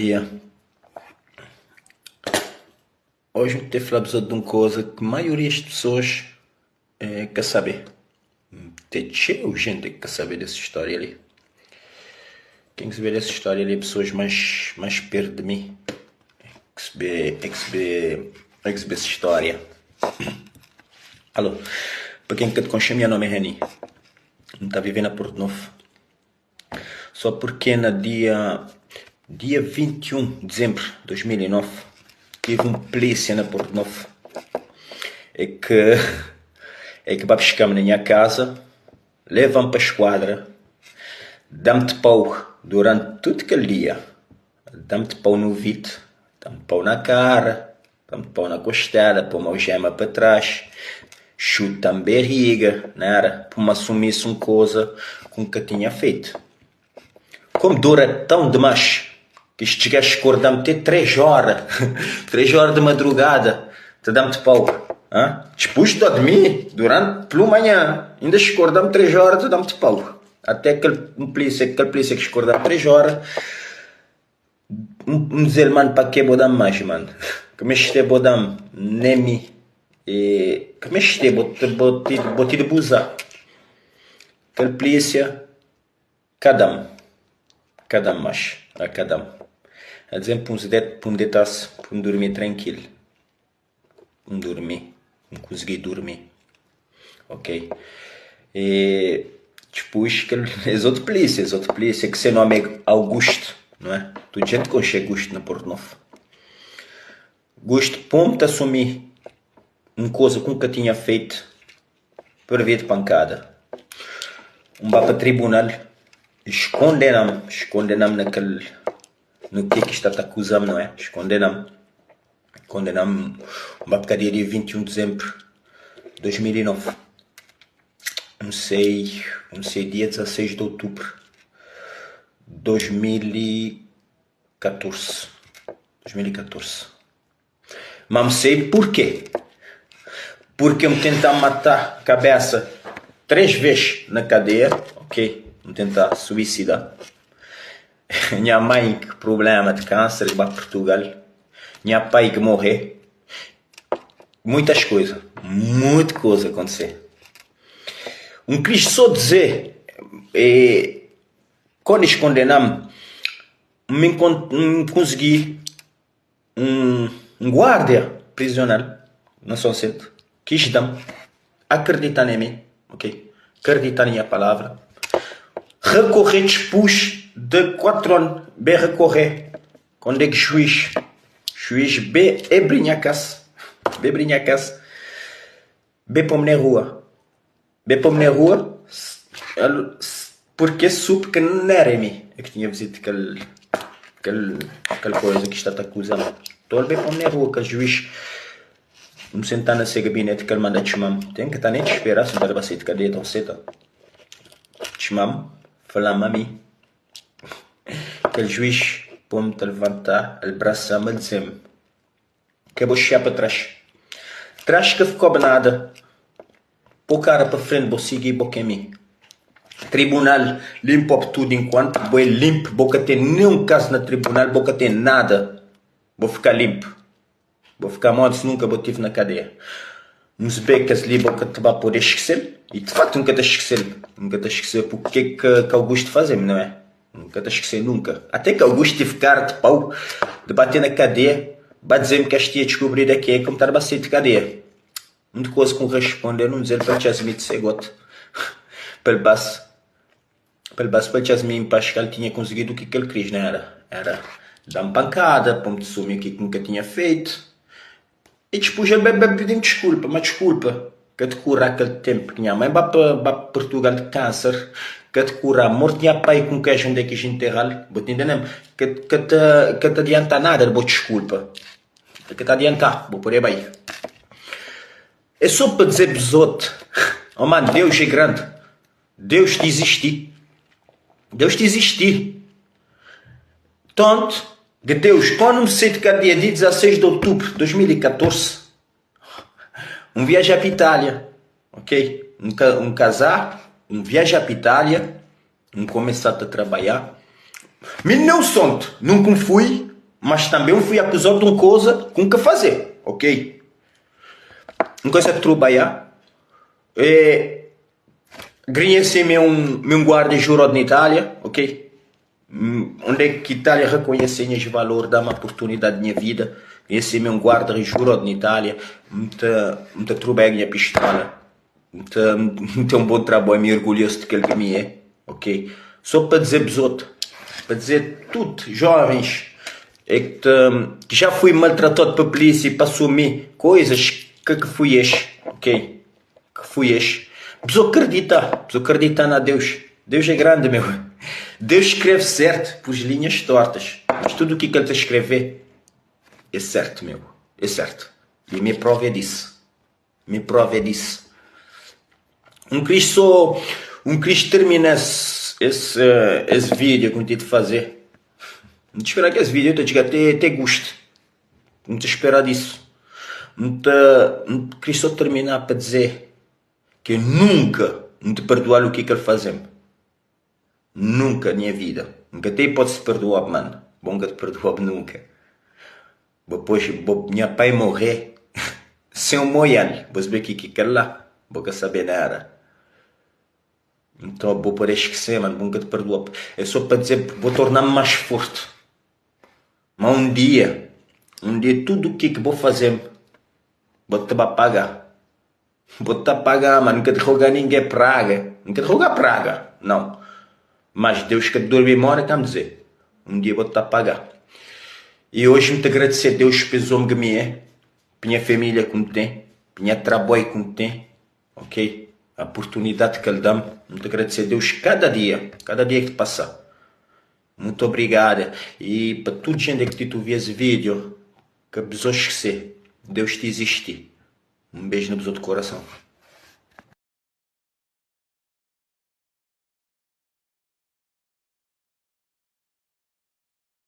Bom dia. Hoje eu te falar de uma coisa que a maioria das pessoas quer saber. Tem cheio de gente que quer saber dessa história ali. Quem quer saber dessa história ali é pessoas mais perto de mim. Que se vê, é que se vê, é que se vê essa história. Alô, para quem quer te conhecer, meu nome é Reni. Não está vivendo a Porto Novo. Só porque na dia 21 de dezembro de 2009 tive um polícia na Porto Novo. É que, é que vai buscar-me na minha casa, leva-me para a esquadra, dá-me de pau durante todo aquele dia. Dá-me de pau no ouvido, dá-me de pau na cara, dá-me de pau na costela, põe-me algema para trás, chuta-me barriga, não era? Para me assumir uma coisa que nunca tinha feito. Como dura tão demais que estes gajos acordam-me até 3 horas, 3 horas de madrugada, te dá-me de pau. Hã? Depois de dormir, durante pela manhã, ainda acordam-me 3 horas, te dá-me de pau. Até aquele polícia que acordava 3 horas, me dizer, mano, para que vou dar mais, mano? Que me este vou dar nem me. E, que me este vou te abusar. Aquele polícia, cada um mais, a cada um. A dizer, para um deitar-se, para um dormir tranquilo. Um dormir, não consegui dormir. Ok? E depois, as outras polícias, outra polícia, que seu nome é Augusto, não é? Toda gente conhece Augusto na Porto Novo. Augusto, pum-te assumir uma coisa que nunca tinha feito para ver de pancada. Um vá para tribunal, escondenam-me naquele, no que que está a acusar-me, não é? Escondenam-me. Condenam-me um vá para dia 21 de dezembro de 2009. Não sei, dia 16 de outubro de 2014. 2014. Mas não sei porquê. Porque eu me tentar matar a cabeça 3 vezes na cadeia, ok? Me tentar suicidar. Minha mãe que problema de câncer, que vai para Portugal. Minha pai que morreu. Muitas coisas. Muita coisa aconteceu. Um quis só dizer, quando eles condenam-me, me consegui um guarda prisional na São Vicente, quis dar-me, acreditar em mim, ok? Acreditar na minha palavra. Recorrer depois de 4 anos, bem recorrer. Quando é que juiz B é brinha casa, B brinha casa, B põe-me na rua. B põe-me na rua, porque soube que não era em mim. É que tinha visito aquela coisa que está a acusando. Então ele põe-me na rua, que o juiz me sentar nesse gabinete que ele manda chamar-me. Tem que estar nem de esperar, se não vai sair de cadeia tão cedo. Chamar-me, falar-me a mim. Aquele juiz põe-me a levantar, ele abraça-me e dizer-me que eu vou chegar para trás. Trás que ficou nada. Pô cara para frente, vou seguir, vou queimar. Tribunal limpa tudo enquanto vou limpo, vou que ter nenhum caso na tribunal, vou que ter nada. Vou ficar limpo. Vou ficar morto se nunca vou tive na cadeia. Uns becas ali, vou que te vai poder esquecer. E de facto nunca te esquecer. Nunca te esquecer porque que Augusto fazia, não é? Nunca te esquecer, nunca. Até que Augusto tive cara de pau de bater na cadeia, vai dizer-me que este ia descobrir aqui é como estar a sair de cadeia. Muita coisa com responder, não dizer para Jasmine de Segote. Pelo baço. Pelo baço para Jasmine Pascal tinha conseguido o que ele quis, não era? Era dar uma pancada, para me sumir o que nunca tinha feito. E depois ele bebe pedindo desculpa, mas desculpa, que te cura aquele tempo que minha mãe vai para Portugal de câncer, que te cura a morte tinha pai com queijo onde é que enterrar, vou te entender, que te adianta nada, vou desculpa. Que te adianta, vou por aí bem. É só para dizer besote. Oh mano, Deus é grande. Deus te existe. Deus te existe. Tanto que Deus, quando me sei de cada dia, dia 16 de outubro de 2014, um viaja para Itália, ok? Um casar, um viaja para Itália, um começar a trabalhar. Mas não sonto, nunca fui. Mas tanbe N fui akuzadu di un koza ku N ka faze, ok? N kumesa trubadja e grinha-se mi é un mi un guarda juradu na Itália, ok? Onde ki Itália rekonhese nhas valor, da-m oportunidadi di nha vida, esse mi é un guarda juradu na Itália, N ta N ta trubadja ku nha pistola, N ta N ten un bon trabadju, mi orgulhosu di kel ki mi é, ok? So pa dize bzotu, pa dize tudu jovens é ki ta ki já fui maltratadu pa polísia i pa asumi koizas ke ki fui es, ok? Ki fui es. Bzo kridita, bzo kridita na Deus. Deus é grandi, meu. Deus skreve sertu pus linhas tortas, mas tudu ki kel ta skreve é sertu, meu, é sertu. I mi prova é disso. Mi prova é disso. N kris so, N kris termina es es es video ki N ti faze. N ta spera ki es video ta txiga te te gusta. N ta spera disso. N ta N kris so termina pa dize ke nunka N ta perdual u ke kel faze-m. Nunka nha vida. N ka ten hipótese di perdoa-b man. Bo N ka ta perdoa-b nunka. Bo pôs bo nha pai morrê sen un moial. Bo sabe ki ki kel la? Bo ka sabe nada. Nton bo pode eskse man, bo N ka ta perdoa-b. É sô pa dize bo torna-m más forti. Ma un dia, un dia tudu ki ki bo faze-m, bo ta ba paga. Bo ta paga, ma N ka ta roga ninguém praga. N ka ta roga praga, não. Mas Deus ka ta durmi mora ka-m dize, un dia bo ta paga. E oji N ta agradese Deus pa es omi ki mi é, pa nha família ku N ten, pa nha traboi ku N ten, ok? Oportunidadi ki el da-m, N ta agradese Deus kada dia, kada dia ki pasa. Mutu obrigada. E pa tudu jente ki ti ta obi es video, ka bezox skese, Deus ta izisti. Um beijo na bezotu coração.